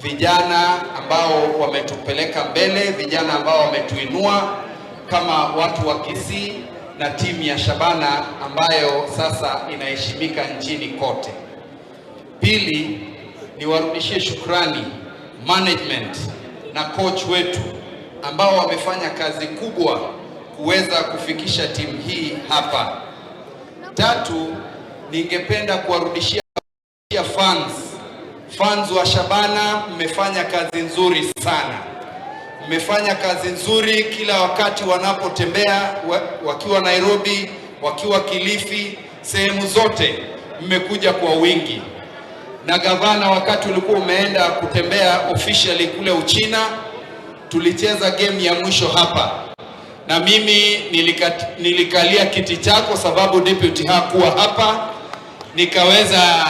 Vijana ambao wametupeleka mbele, vijana ambao wametuinua kama watu wa Kisii na timu ya Shabana ambayo sasa inaheshimika nchini kote. Pili, niwarudishie shukrani management na coach wetu ambao wamefanya kazi kubwa kuweza kufikisha timu hii hapa. Tatu, ningependa kuwarudishia fans. Fans wa Shabana, mmefanya kazi nzuri sana, mmefanya kazi nzuri kila wakati wanapotembea, wakiwa Nairobi, wakiwa Kilifi, sehemu zote mmekuja kwa wingi. Na gavana, wakati ulikuwa umeenda kutembea officially kule Uchina, tulicheza game ya mwisho hapa na mimi nilikalia kiti chako sababu deputy hakuwa hapa, nikaweza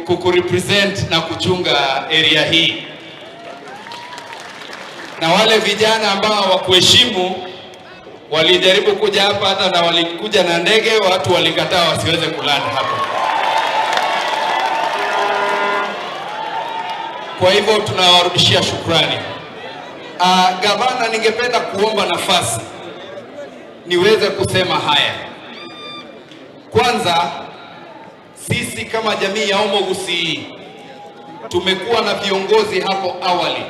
kukurepresent na kuchunga area hii. Na wale vijana ambao hawakuheshimu walijaribu kuja hapa hata na walikuja na ndege, watu walikataa wasiweze kuland hapa. Kwa hivyo tunawarudishia shukrani. Gavana, ningependa kuomba nafasi niweze kusema haya. Kwanza, sisi kama jamii ya Omogusii tumekuwa na viongozi hapo awali.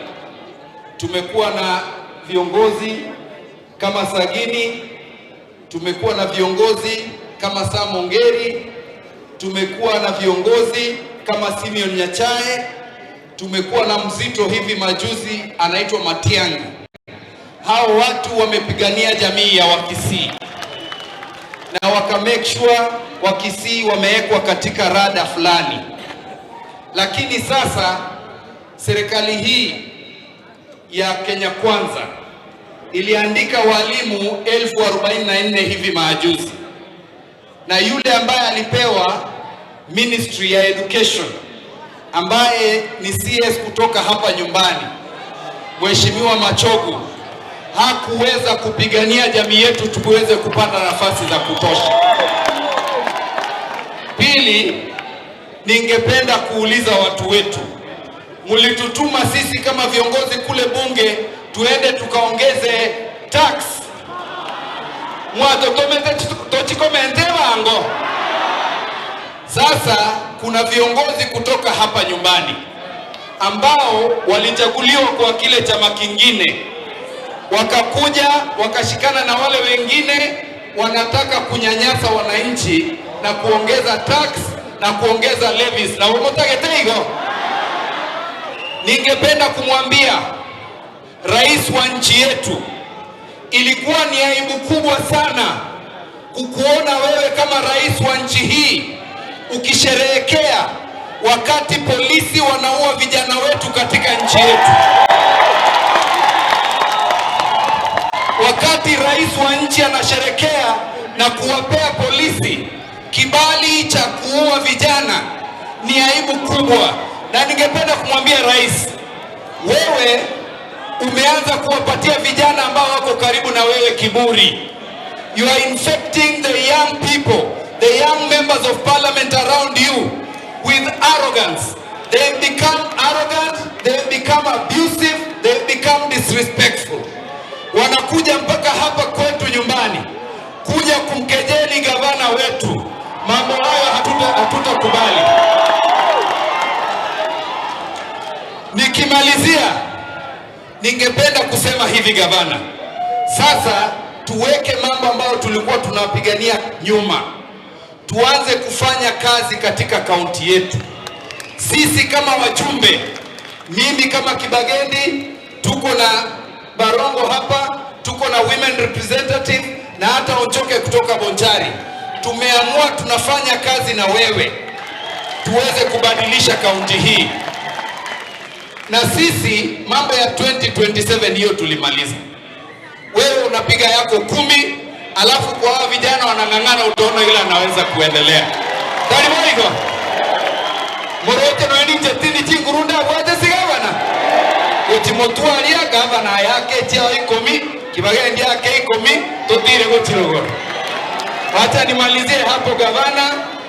Tumekuwa na viongozi kama Sagini, tumekuwa na viongozi kama Sam Ongeri, tumekuwa na viongozi kama Simeon Nyachae, tumekuwa na mzito hivi majuzi anaitwa Matiang'i. Hao watu wamepigania jamii ya Wakisii na waka make sure Wakisii wamewekwa katika rada fulani. Lakini sasa serikali hii ya Kenya Kwanza iliandika walimu 44,000 hivi majuzi, na yule ambaye alipewa Ministry ya Education ambaye ni CS kutoka hapa nyumbani, Mheshimiwa Machogu, hakuweza kupigania jamii yetu tuweze kupata nafasi za kutosha. Pili, ningependa kuuliza watu wetu, mlitutuma sisi kama viongozi kule bunge tuende tukaongeze tax, mwatotomete tochikomente bango. Sasa kuna viongozi kutoka hapa nyumbani ambao walichaguliwa kwa kile chama kingine, wakakuja wakashikana na wale wengine, wanataka kunyanyasa wananchi na kuongeza tax na kuongeza levies na umotagete. Ningependa kumwambia rais wa nchi yetu, ilikuwa ni aibu kubwa sana kukuona wewe kama rais wa nchi hii ukisherehekea wakati polisi wanaua vijana wetu katika nchi yetu. Wakati rais wa nchi anasherekea na kuwapea polisi kibali cha kuua vijana, ni aibu kubwa. Na ningependa kumwambia rais, wewe umeanza kuwapatia vijana ambao wako karibu na wewe kiburi. You are infecting the young people, the young members of parliament around you with arrogance. They become arrogant, they become abusive, they become disrespectful. Wanakuja mpaka hapa kwetu nyumbani kuja kumkejeli gavana wetu. Mambo hayo hatutakubali. Nikimalizia, ningependa kusema hivi gavana, sasa tuweke mambo ambayo tulikuwa tunapigania nyuma, tuanze kufanya kazi katika kaunti yetu. Sisi kama wajumbe, mimi kama Kibagendi, tuko na Barongo hapa, tuko na women representative na hata Ochoke kutoka Bonchari. Tumeamua tunafanya kazi na wewe tuweze kubadilisha kaunti hii. Na sisi mambo ya 2027 hiyo tulimaliza. Wewe unapiga yako 10, alafu kwa hao vijana wanang'ang'ana, utaona yule anaweza kuendelea. Karibu morote no ni chetini chingurunda bwate sigabana utimotwaria gavana yake chao 10 Kibagendi yake 10 tutire gutirogora. Wacha nimalizie hapo gavana.